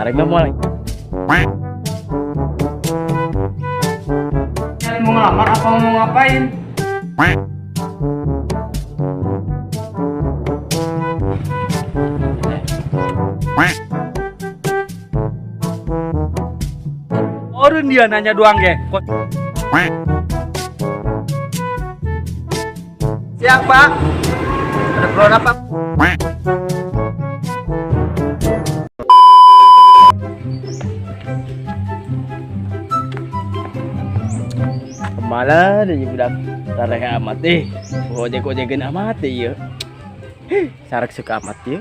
Tarik mah moal. Mau ngelamar apa mau ngapain? Orang dia nanya doang ge. Siang, Pak. Ada keperluan apa? Kemana deh budak tarik amat deh. Ojek-ojekan amat deh ieu. Sarak suka amat ieu.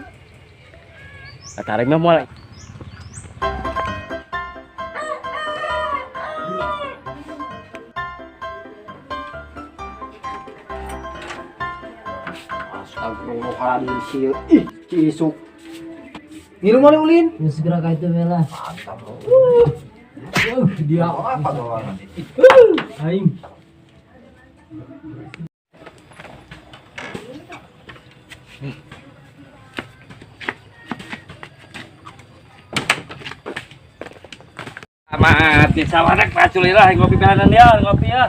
Tarik mah moal. Astagfirullahaladzim, ih, cisuk. Ngilu mana ulin? Ya segera kayak itu bela. Mantap bro. Dia apa tuh nanti? Aing. Amat di sawanak paculilah ngopi belanan ya, ngopi ya.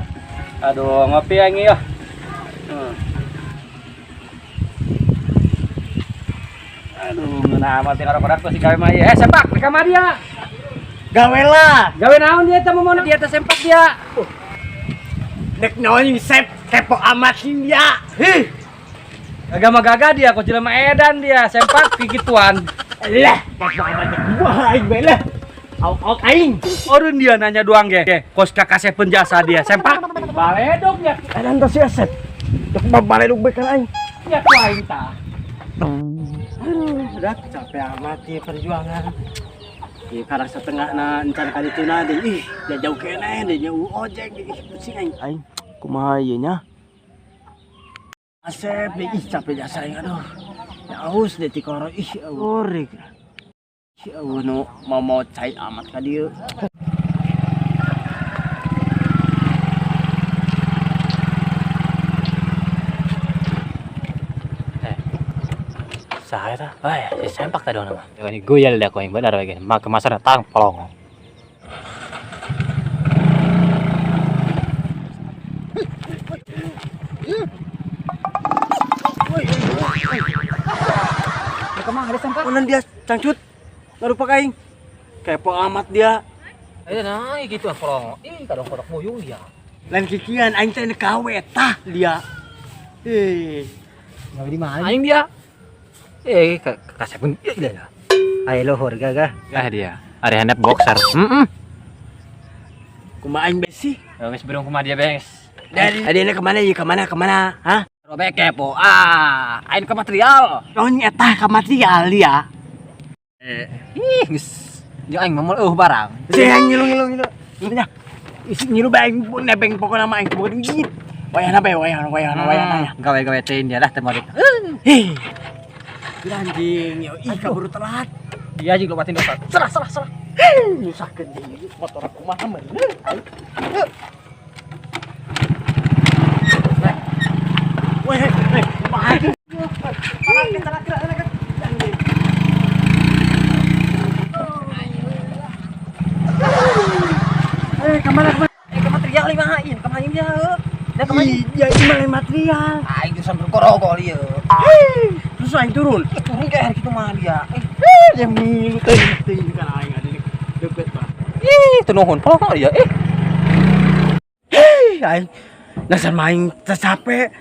Aduh, ngopi aing ya. Aduh, ngeunah amat teh korok-korok tuh si gawe mah ieu. Sempak ka mana dia? Gawe lah. Gawe naon dia teh mau dia teh sempak dia. Nek naon sep kepo amat sih dia. Hih. Gagah mah gagah dia, kok jelema edan dia, sempak kikituan. Lah, kepo amat gua aing bae lah. Auk-auk aing. Orang dia nanya doang ge. Kos kakak penjasa dia, sempak. Baledog nya. Edan teh si Asep. Dek baledog bae kan aing. Ya ku aing tah. Aduh, udah capek amat ya perjuangan. Iya, karena setengah na encan kali itu na deh. Ih, ya jauh kene deh, jauh ojek deh. Ih, pusing aing. Aing, kumaha ieu nya? Asep deh, ih capek jasa aing aduh. Ya aus deh tikoro ih, eurik. Ih, eueuh nu mau cai amat ka dieu. Saya ta, wah, si sempak tadi nama. Ini goyal dah kau yang benar lagi. Mak kemasan tang pelong. Kemana ada sempak? Mana dia cangcut? Ngarupak aing. Kepo amat dia. Eh, nah, gitu pelong. Ih, kadang kodok muyung dia. Lain kikian aing teh kawe tah dia. Eh, Gawe di mana? Aing dia. Eh, kasih pun iya lah. Ayo lohor gagah. Ah dia. Ada handap boxer. Heeh. Kumaha aing besi? Geus berung kumaha dia, Bes. Dari adina kemana ya kemana kemana? Hah? Robek kepo. Ah, aing ke material. Naon eta ka material dia? Ih, geus. Jeung aing mah moal eueuh barang. Si aing ngilu ngilu ngilu. Ngilu nya. Isi ngilu bae aing nebeng pokona mah aing boga duit. Wayahna bae wayahna wayahna wayahna ya. Gawe-gawe teh dia lah teh moal. Hih. Anjing, yo ih kaburu telat. Dia aja lobatin dosa. Salah salah salah. Nyusahkeun deui motor aku mah meuneuh. Weh, weh, kumaha? Eh, kemana kemana? Eh, ke material lima aing, ke mana dia? Dia ke mana? Iya, ini mah material. Aing geus sampe korogol ieu. Terus aing turun. Turun ke air gitu mah dia. Dia ngilu teh teh kan aing ada di deket mah. Ih, teu nuhun pelong dia. Eh. Hei, aing dasar main tercapek.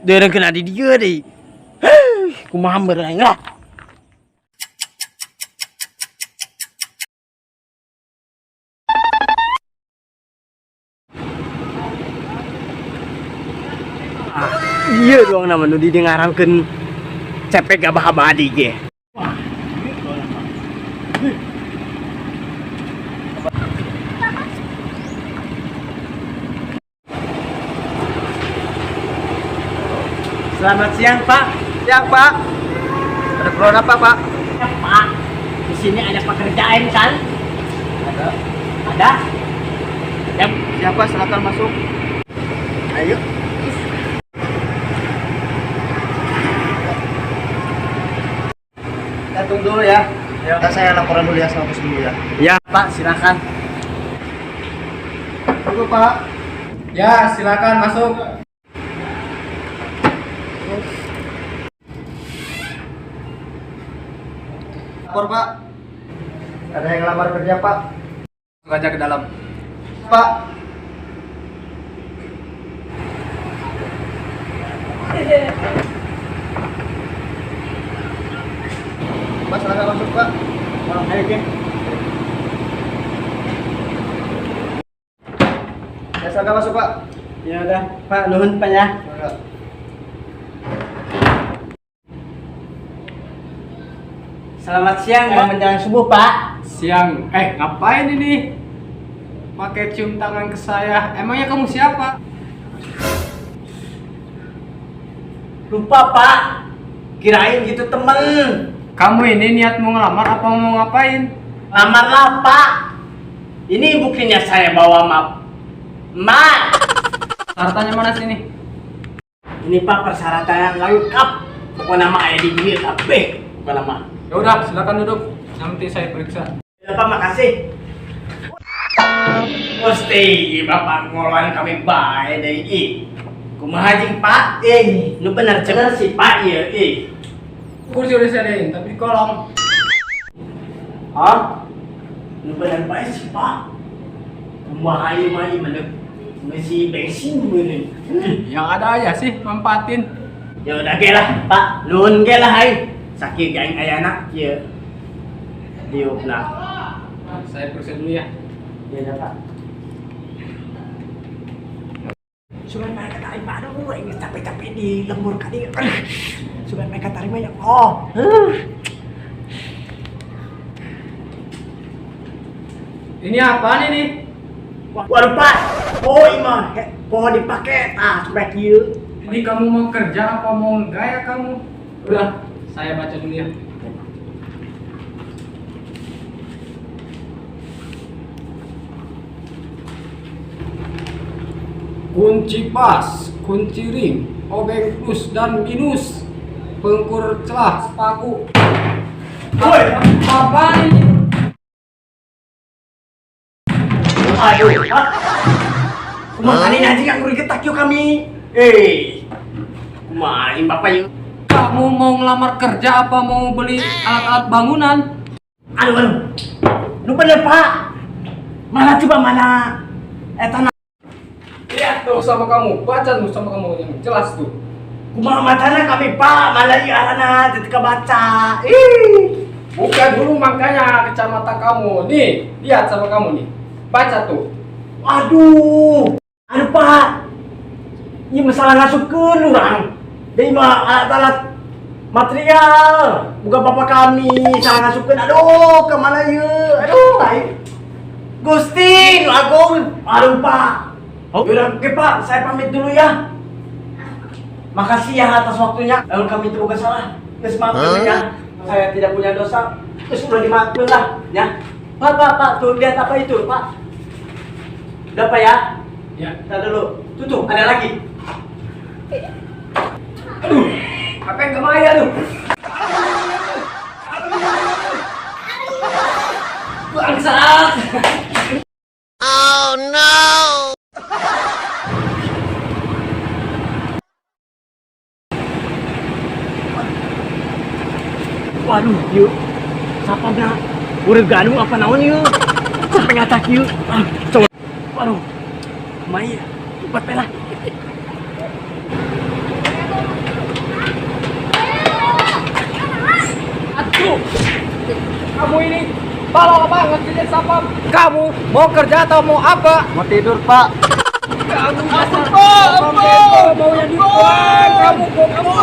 Dia kena di dia deh. Hei, kumaha meureun aing lah. Ah, iya doang nama nu didengarankeun cepek gabah abadi ge. Wah, ieu doang nama. Selamat siang, Pak. Siang, Pak. Ada keperluan apa, Pak? Ya, Pak, di sini ada pekerjaan kan? Ada. Ada? Ya, Siapa? Silakan masuk. ayo. Saya tunggu dulu ya. Ya. Kita saya laporan dulu ya sama bos dulu ya. Ya, Pak, silakan. Tunggu, Pak. Ya, silakan masuk. Lapor, Pak. Ada yang ngelamar kerja, Pak. Masuk aja ke dalam. Pak. Pak, silakan masuk, Pak. Ayo, Ki. Ya, silakan masuk, Pak. Ya udah, Pak, nuhun Pak ya. Silakan. Selamat siang, menjelang subuh, Pak. Siang. Ngapain ini? Pakai cium tangan ke saya. Emangnya kamu siapa? Lupa, Pak. Kirain gitu temen. Kamu ini niat mau ngelamar apa mau ngapain? Lamarlah, Pak. Ini buktinya saya bawa map. Mak. Persyaratannya mana sini? Ini Pak persyaratan lengkap. Pokoknya nama ayah di dia kabeh. Bukan nama. Ya udah, silakan duduk. Nanti saya periksa. Ya, Pak, makasih. Mesti Bapak ngoloan kami bae deui ih. Kumaha jeung Pak? Nu bener bener sih Pak ieu ih. Kursi udah saya sediain, tapi di kolong. Hah? Nu bener bae sih Pak. Kumaha ieu mah ieu mah ngisi bensin meureun. Ih, yang ada aja sih manfaatin. Ya udah ge lah, Pak. Nuhun ge lah aing. Sakieu ge aing ayana kieu. Diukna. Saya periksa dulu ya. Ya udah, Pak. Sugan mereka tarima, aduh, aing geus capek-capek di lembur kali. Sugan mereka tarima ya. Oh. Ini apaan ini? Waduh, Pak. Oh, ima, poho dipake tah supaya kieu. Ini kamu mau kerja apa mau gaya kamu? Udah, saya baca dulu ya. Kunci pas, kunci ring, obeng plus dan minus, pengukur celah, paku. Woi, Apaan ini? Aduh, Pak. Kumaha ini anjing yang ngurikeun kieu kami. Kumaha ini Bapak yeuh? Kamu mau ngelamar kerja apa mau beli alat-alat bangunan? Aduh, aduh. Nu bener, Pak. Mana coba mana? Eta Lihat tuh sama kamu, baca tuh sama kamu yang jelas tuh. Kumaha matana kami, Pak? Mana ieu arana teu baca. Ih. Buka dulu makanya kacamata kamu. Nih, lihat sama kamu nih. Baca tuh. Aduh. Aduh, Pak. Ini masalah ngasupkeun urang. Deui mah alat-alat material. Bukan bapak kami salah ngasupkeun. Aduh, kemana ieu? Aduh, aing. Gusti, nu agung. Aduh, Pak. Oh, yaudah, oke Pak, saya pamit dulu ya. Makasih ya atas waktunya. Lalu kami itu bukan salah. Terus maafkan ya. Saya tidak punya dosa. Terus udah dimaafkan lah, ya. Pak, Pak, Pak, tuh lihat apa itu, Pak? Udah Pak ya? Ya. Kita dulu. Tutup, ada lagi. Aduh, apa yang kemaya tuh? Bangsat! Oh no! Waduh, yuk. Siapa na? Urip gandung apa naon yuk? Sampai ngatak yuk. Ah, coba. Waduh. Kumaha ya? Cepat lah. Aduh, kamu ini balol banget jadi satpam. Kamu mau kerja atau mau apa? Mau tidur, Pak. Kamu apa? Apa? Maunya dibuang. Kamu goblok.